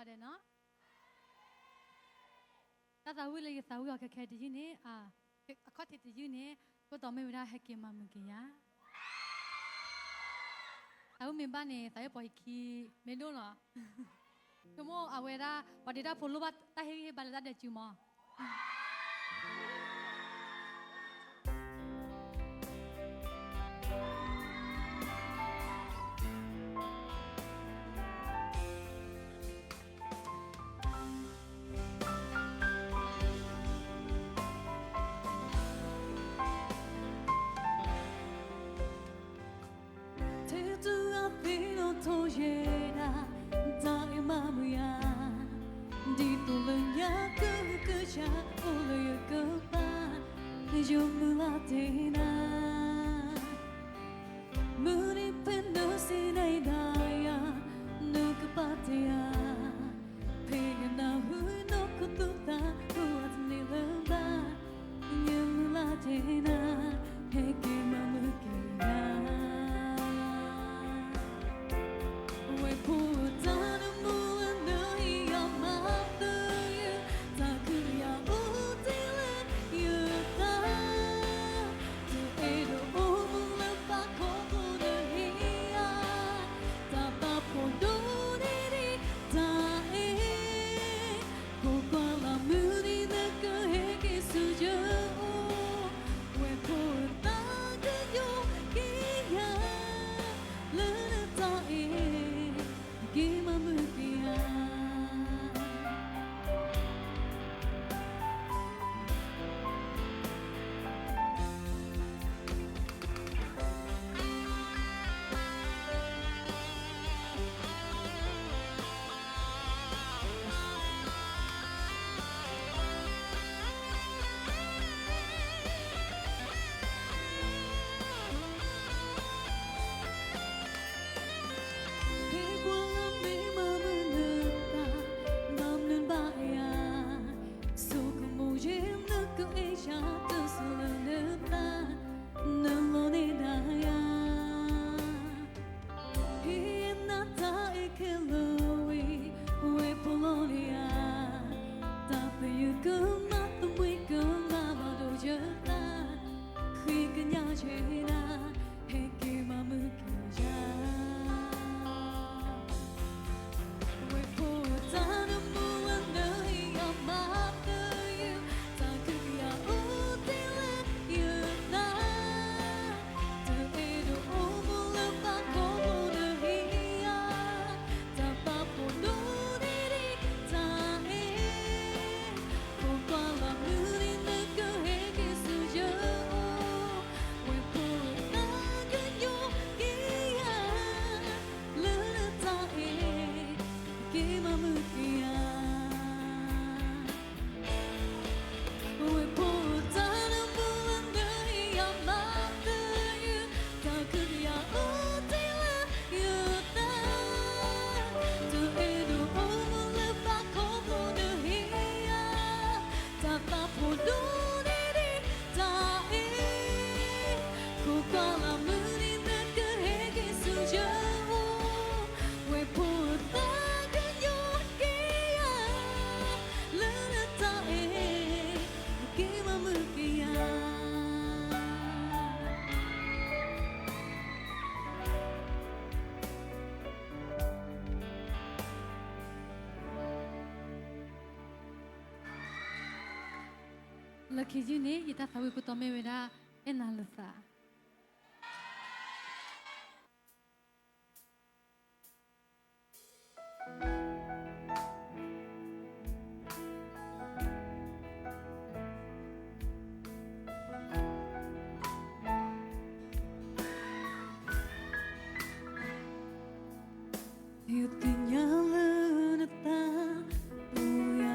နီၤ, တၢ်သးဝံၣ်လၢယသးဝံၣ်အီၤခဲခဲတယုၢ်န့ၣ်, အခီၣ်ထံးတယုၢ်န့ၣ်, ကိတိာ်မ့ၢ်ဝဲဒၣ်ဟဲက့ၤမၤမုာ်က့ၤယၤ. သးဝံၣ်မ့ၢ်ဘၣ်န့ၣ် သးဝံၣ်ပိာ်ယခံမ့ၢ်ဒိၣ်လီၤ. ဆိကမိၣ်အဝဲဒၣ် ပှၤဒ့တၢ်ဖိလိၣ်ဘၣ်တၢ်ဟ့ၣ်ဂံၢ်ဟ့ၣ်ဘါလၢတၢ်ဒဲးစုမီၤ. ထဲတဂၤသ့ၣ်နီၣ်ထီၣ်ယဲဒၣ် တၢ်အဲၣ်မၤမုာ်ယၤ, ဒ်သိးလၢညါကဟုကယာ်အိၣ်လၢယကပၤ, ယမုၢ်လၢ်တဲနၤ မုၢ်နံၤဖဲနုာ်ဆ့ၣ်နီၤဒၣ်ယၤ, နကပာ်တ့ၢ်ယၤ, ဖဲယနၢ်ဟူနီၢ်ခိသူၣ်သး ဟူအတန့ၢ်လၢၤဘၣ်, ယမုၢ်လၢ်တဲနၤ ဟဲက့ၤမၤမုာ်က့ၤယၤ. ဝဲဖိတၢ်နမူအနၢၤယၤမၤသယုၢ်, တၢ်ခုကယၤအိၣ်တ့ၢ်လၢယသး, တအဲၣ်ဒိးအိၣ်မူလၢပၢ်ခီဖျိနဟ့ၣ်ယၤ, တၢ်ပာ်ဖှိၣ်ဒိၣ်န့ၢ်ဒံးတၢ်အဲၣ်, ခိးကွၢ်လၢ်မုၢ်နံၤနကဟဲက့ၤဆူယအိၣ်, ဝဲဖိအသးကညီၤက့ၤယၤ, လၢနတၢ်အဲၣ် က့ၤမၤမုာ်က့ၤယၤ. ဖဲပှၤဂၤမ့ၢ်မၤမုာ်နသး, ဘၣ်မနုၤဘၣ်ယၤ, ဆိကမိၣ်ယဲနကအဲၣ်ယၤတစိၤလၢနသး, နလီၤန့ၢ်ဒၣ်ယၤ. ဖဲနတၢ်အဲၣ်ခဲလၢာ်ဝံၤ, ဝဲဖိလီၤန့ၢ်ယၤ, တၢ်သယုၢ်ကမၣ်သမံကမၣ်ဘၣ်ဒိၣ်ယသး, ဃ့ကညးယဲနၤ, ဟဲက့ၤမၤမုာ်က့ၤယၤ. ဝဲဖိတၢ်နမူအနၢၤယၤမၤသယုၢ်, တၢ်ခုကယၤအိၣ်တ့ၢ်လၢယသး, တအဲၣ်ဒိးအိၣ်မူလၢပၢ်ခီဖျိနဟ့ၣ်ယၤ, တၢ်ပာ်ဖှိၣ်ဒိၣ်န့ၢ်ဒံးတၢ်အဲၣ်, ခိးကွၢ်လၢ်မုၢ်နံၤနကဟဲက့ၤဆူယအိၣ်, ဝဲဖိအသးကညီၤက့ၤယၤ, လၢနတၢ်အဲၣ် က့ၤမၤမုာ်က့ၤယၤ. ဝဲဖိတၢ်နမူအနၢၤယၤမၤသယုၢ်, တၢ်ခုကယၤအိၣ်တ့ၢ်လၢယသး, တအဲၣ်ဒိးအိၣ်မူလၢပၢ်ခီဖျိနဟ့ၣ်ယၤ, တၢ်ပာ်ဖှိၣ်ဒိၣ်န့ၢ်ဒံးတၢ်အဲၣ်, ခိးကွၢ်လၢ်မုၢ်နံၤနကဟဲက့ၤဆူယအိၣ်, ဝဲဖိအသးကညီၤက့ၤယၤ, လၢနတၢ်အဲၣ် က့ၤမၤမုာ်က့ၤယၤ. လၢခံယုၢ်န့ၣ် ယတၢ်သးဝံၣ်ကိတိာ်မ့ၢ်ဝဲဒၣ် အဲၣ်နၤလိာ်သး. ယသ့ၣ်ညါလၢနသးပူၤယ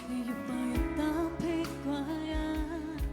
ၤ, ယပာ်ယသးဖဲကွၢ်ယၤ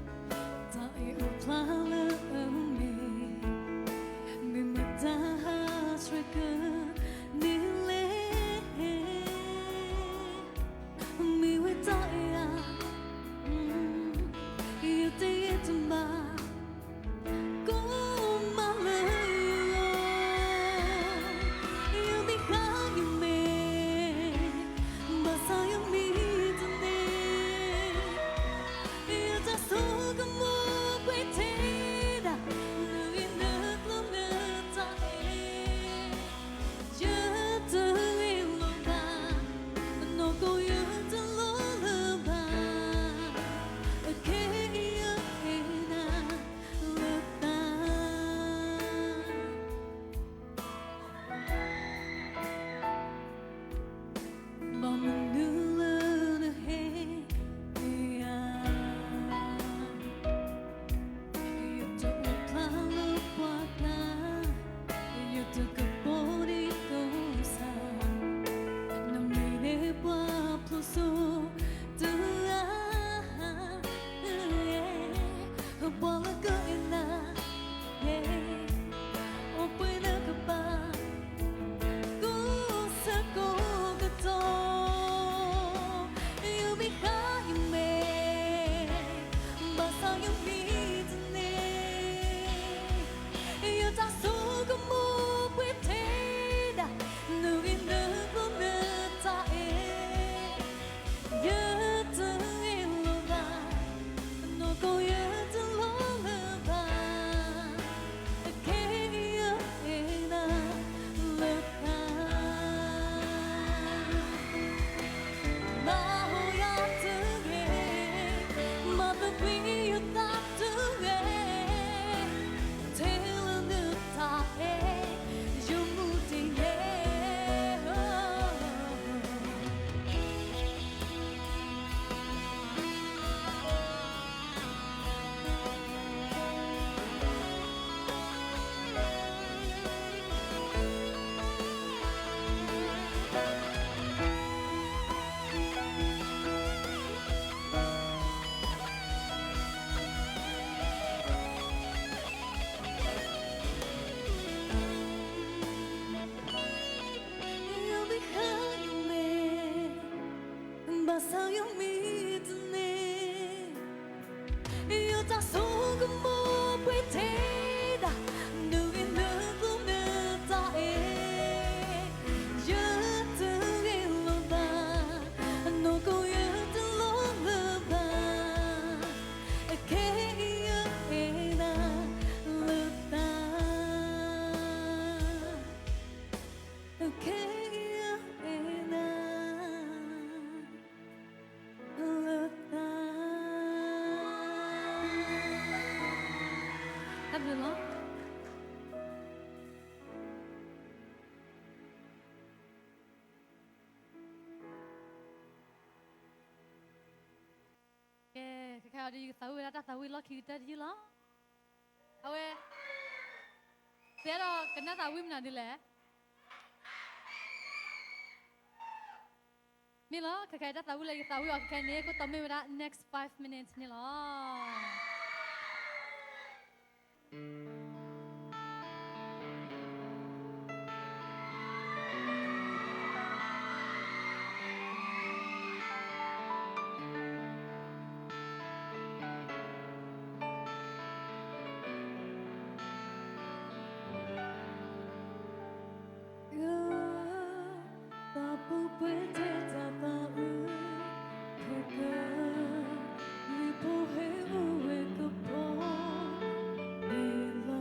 ဒီးယကသးဝံၣ်ဝဲဒၣ်တၢ်သးဝံၣ်လီၢ်ခံကတၢၢ်တယုၢ်လီၤ. အဝဲ သ့ဒီးကနၣ်သးဝံၣ်မနုၤဒ်လဲၣ်. မ့ၢ်လီၤ, ခဲခဲအံၤတၢ်သးဝံၣ်လၢယကသးဝံၣ်အီၤခဲခဲအံၤန့ၣ် ကတိၤမ့ၢ်ဝဲဒၣ် next five minutes န့ၣ်လီၤ. သးပူၤပှဲၤထဲတၢ်သးအုးခဲကၢ, လံာ်ဖိဟဲအိၣ်ဝဲကပီၤန့ၣ်လီၤ.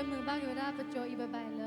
မုာ်ဘၣ်က့ၤဝဲဒၣ်ပကၠီအံၤဘၣ်ဘၣ်အံၤ